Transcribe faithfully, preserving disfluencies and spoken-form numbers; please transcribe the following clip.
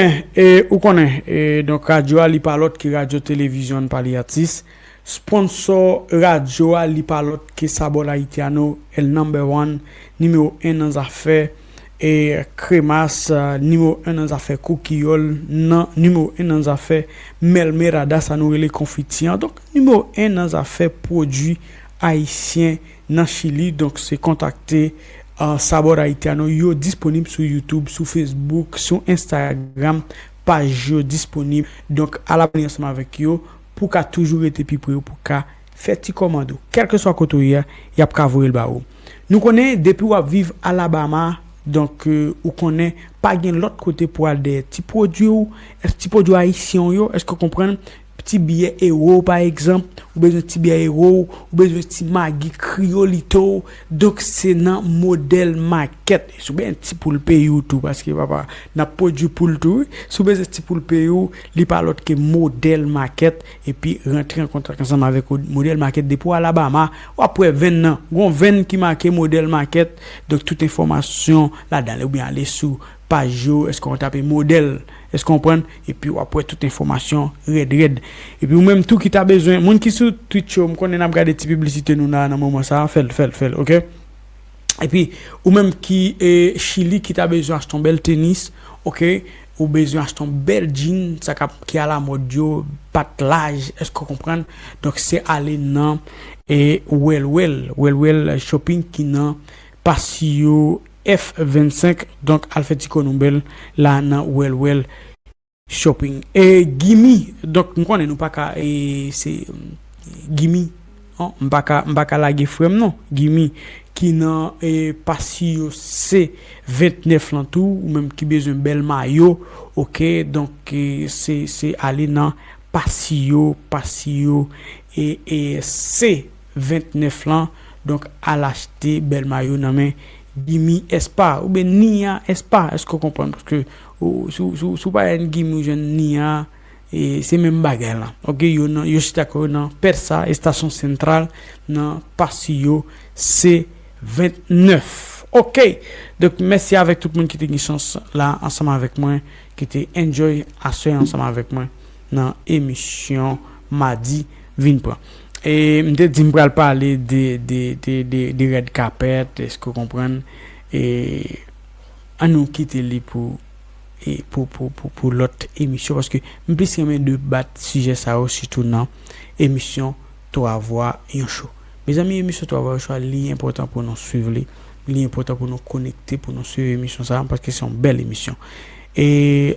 E ou konnen, e, donk, radyo a, li pa lòt ke Radyo Televizyon Palyatis. Sponsò radyo a, li pa lòt ke Sabor Haitiano, el number one, nimewo en nan zafè, e, kremas, a, nimewo en nan zafè koukiyòl, nan, nimewo en nan zafè mèlmelada, sa nou rele konfiti an. Donk, nimewo en nan zafè pwodui ayisyen nan Chili. Donk, se kontakte, a, Sabor Haitiano. Yo disponib sou YouTube, sou Facebook, sou Instagram. Paj yo disponib. Donk, al abòne ansanm avèk yo pou w ka toujou rete pi pre yo, pou w ka fè ti kòmand ou. Kèlkeswa kote w ye a, y ap ka voye l ba ou. Nou konnen, depi w ap viv Alabama, donk, e, ou konnen, pa gen lòt kote pou al dèyè ti pwodui w, ti pwodui ayisyen w yo, èske w konprann? Ti biyè ewo, pa egzanp, ou bezwen ti biyè ewo, ou bezwen ti magi kriyolito, donk se nan Model Market. Si w bezwen ti poul peyi w tou, paske papa, n ap pwodui poul tou, wi. Si w bezwen ti poul peyi w, li pa lòt ke Model Market, epi rantre an kontak ansanm avèk Model Market depi w Alabama, w ap wè venn nan. Gon venn ki make Model Market, donk tout enfòmasyon ladan l, oubyen ale sou paj yo, èske w tape Model, èske w konprann? Epi w ap wè tout enfòmasyon rèd rèd. Epi ou menm tou ki ta bezwen, moun ki sou Twitch yo, m konnen n ap gade ti piblisite nou la nan moman sa a, fè l, fè l, fè l, oke? Epi ou menm ki, e, Chili, ki ta bezwen achte yon bèl tenis, oke? Ou bezwen achte yon bèl jean, sa k ap, ki alamòd yo, pat laj, èske w konprann? Donk se ale nan, e, Well Well, Well Well Shopping ki nan Pasillo F vennsenk, donk al fè ti kò nou bèl la nan Well Well Shopping. E Gimi, donk m konnen nou pa ka, e, se, mm, Gimi, non, m pa ka, m pa ka lage frè m non, Gimi, ki nan, e, Pasillo C ventnèf lan tou, ou menm ki bezwen bèl mayo, oke, donk, e, se, se ale nan Pasillo, Pasillo, e, e, C ventnèf lan, donk al achte bèl mayo nan men Gimi Espa, oubyen Nia Espa, èske w konprann? Paske ou, si w, si w, si w pa jwenn Gimi, ou jwenn Nia, e se menm bagay lan. Oke, yo nan, yo chita kò yo nan Persa, estasyon sentral, nan Pasillo C ventnèf. Oke, donk mèsi avèk tout moun ki te gen chans la ansanm avèk mwen, ki te enjoy aswè ansanm avèk mwen nan emisyon Madi Vin Pran. E m te di m pral pale de, de, de, de, de red carpet, èske w konprann? E ann nou kite li pou, e pou, pou, pou, pou lòt emisyon, paske m plis renmen debat sijè sa yo, sitou nan emisyon Twa Vwa Yon Cho. Mezanmi, emisyon Twa Vwa Yon Cho a, li enpòtan pou nou swiv li, li enpòtan pou nou konekte, pou nou swiv emisyon sa a, paske se yon bèl emisyon. E